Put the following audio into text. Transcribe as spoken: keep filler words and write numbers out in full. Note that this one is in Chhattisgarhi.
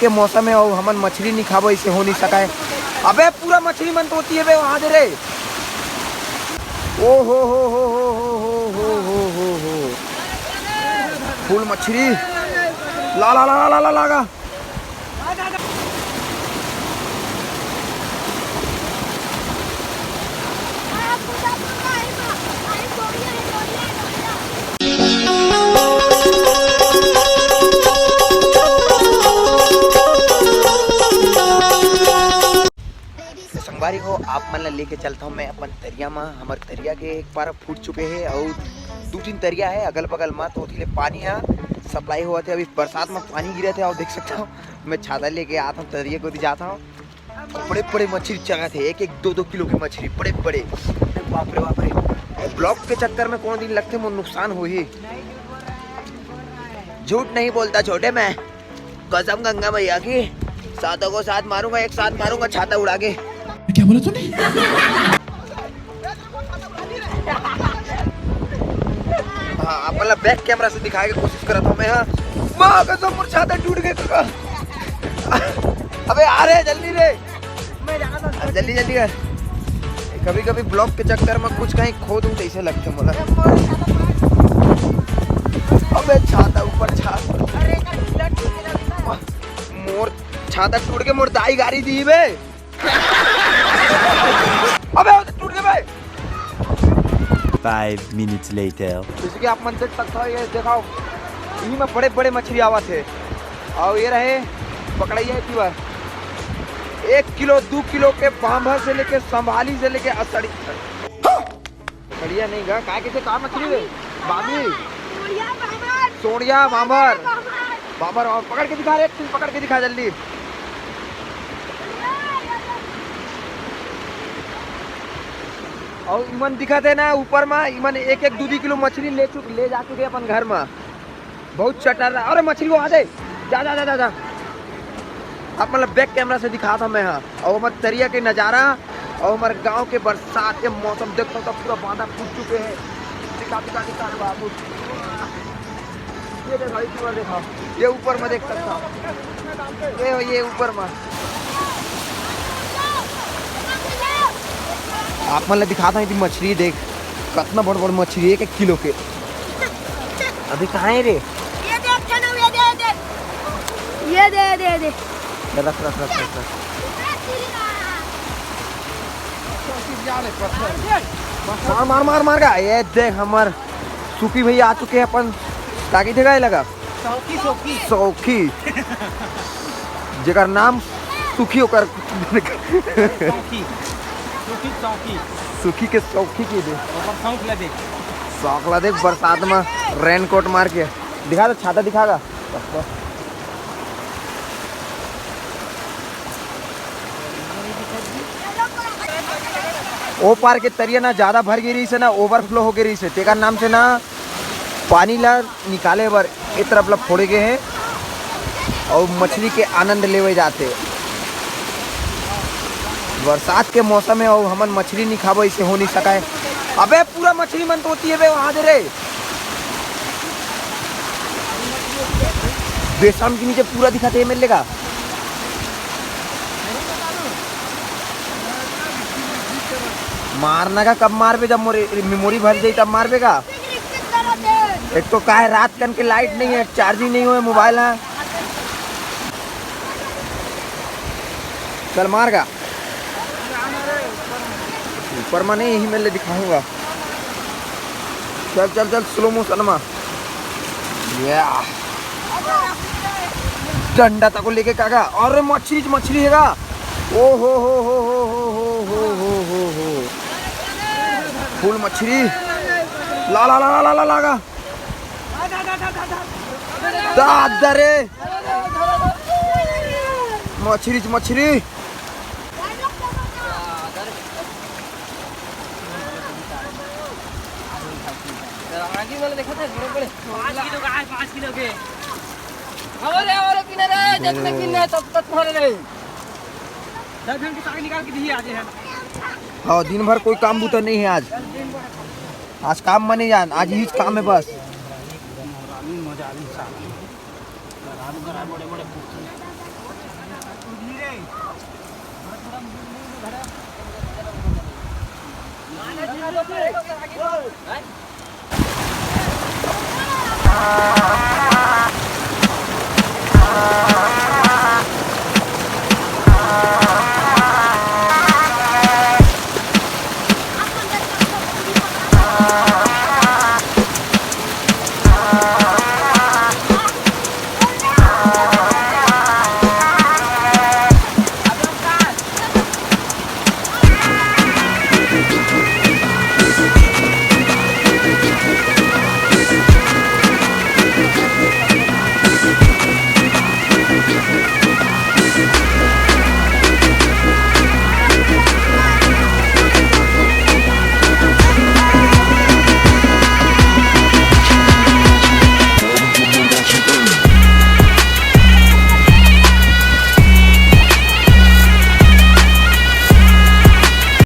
के मौसम हे अउ हमन मछरी नहीं खाबो, इसे हो नहीं सकय। अबे पूरा मछरी मन तो होती है बे वहां दे रे। ओ हो हो हो। फुल मछरी। ला ला ला ला ला ला गा। तो संगवारी हो, आप मन ला लेके चलता हूँ मैं अपन तरिया मा। हमर तरिया के एक पार फूट चुके हे अउ दू तीन तरिया हे अगल बगल मा, तो ओती ले पानी ह सप्लाई होवत हे। अभी बरसात मा पानी गिरत हे अउ देख सकता हूँ, मैं छाता लेके आता हूँ, तरिया कोती जाता हूँ। बड़े बड़े मछरी चघत हे, एक एक दो दो किलो के मछरी, बड़े बड़े। अरे बाप रे बाप रे, ब्लॉग के चक्कर में कोनो दिन लगथे मोर नुकसान होही। झूठ नहीं बोलता छोटे मैं, कसम गंगा मैया की, सातों को साथ मारूंगा, एक साथ मारूंगा छाता उड़ा के। क्या बोला तूने? हाँ, आप मतलब बैक कैमरा से दिखाए के कोशिश करत हूँ मैं। हाँ, माँ कसम, मोर छाता टूट गए। अबे आ रे, जल्दी रे। जल्दी जल्दी कर। कभी कभी ब्लॉग के चक्कर में कुछ कहीं खो दूं, जैसे लगते मोला। अबे छाता ऊपर छाता। मोर छाता टूट के मोर दाई गारी दी बे। अबे वो तो टूट गए बे। Five minutes later. जैसे कि आप मन देख सकते हो, ये देखाओ, इही में बड़े बड़े मछरी आवत हे। अउ ये रहे पकड़ैया की बार, एक किलो दू किलो के बांभर से लेके संभाली से लेके असड़ी। बढ़िया नहीं गा, काय कैसे का मछली रे? बामी। सोड़िया बांभर। सोड़िया बांभर। बांभर। बांभर और पकड़ के दिखा रे, एक पकड़ के दिखा जल्दी। अउ इमन दिखत हे ना ऊपर मा, इमन एक एक दू दू किलो मछली ले चुक ले जा चुके अपन घर मा। बहुत चटर रहा। अरे मछली वो आ दे, जा जा जा जा जा। आप मतलब बैक कैमरा से दिखात हूँ मैं, हाँ। अउ हमर तरिया के नजारा अउ हमर गांव के बरसात के मौसम देखो तो पूरा बांधा फूट चुके हैं। दिखा दिखा दिखा रे बाबू। ये देखो, ये ऊपर देखो, ये ऊपर में देख सकता हूँ। ये ये ऊपर में आप मन ला दिखाता हूँ, ये मछली देख, कितना बड़ बड़ मछली, एक एक किलो के। अभी कहाँ है रे? ये देख, चलो, ये दे, ये दे। ये दे, दे, दे। रख रख रख रख रख। मार मार मार मार का। ये देख, हमर सुखी भैया आ चुके हैं अपन। ताकि देगा ये लगा। सौखी, सौखी। सौखी। जेकर नाम सुखी, ओकर सौखी। सुखी, सौखी। सुखी के सौखी के दे। ओकर सौख ला देख। सौख ला देख, बरसात में रेनकोट मार के। दिखा दे, छाता दिखागा। ओ पार के तरिया ना ज्यादा भर गे रहिस हे ना, ओवरफ्लो हो गे रहिस हे, तेकर नाम से ना पानी ला निकाले बर ए तरफ ला फोड़े गे हे अउ मछली के आनंद लेवे जाथे। बरसात के मौसम हे अउ हमन मछली नहीं खाबो, इसे हो नहीं सकय। अबे पूरा मछली मन तो होती है बे वहां दे रे। बेसन के नीचे पूरा दिखाते हैं मेरे का। मारना का कब मारबे, जब मोर मेमोरी भर जाई तब मारबे का। एक तो का हे, रात कन के लाइट नहीं है, चार्जिंग नहीं होए मोबाइल है। चल मार का। ऊपर में नहीं, यही मैं ले दिखाऊंगा। चल चल चल, स्लो मोशन में। या डंडा तको लेके कागा। अरे मछली, मछली हेगा। ओ हो हो हो। फुल मछली। ला ला ला ला ला ला गा। दादा रे। मछली, मछली। आगी वाला देखा था, बड़े बड़े। पाँच किलो का है, पाँच किलो के। अरे, अरे, किनारे, जितने किन्ने, तब तक तुम्हारे नहीं। दस जन की साग निकाल के दिए आज है। हाँ, दिन भर कोई काम बूता नहीं है आज। आज काम में नहीं जान, आज ही काम है बस। गरम गरम बड़े बड़े कुर्सी।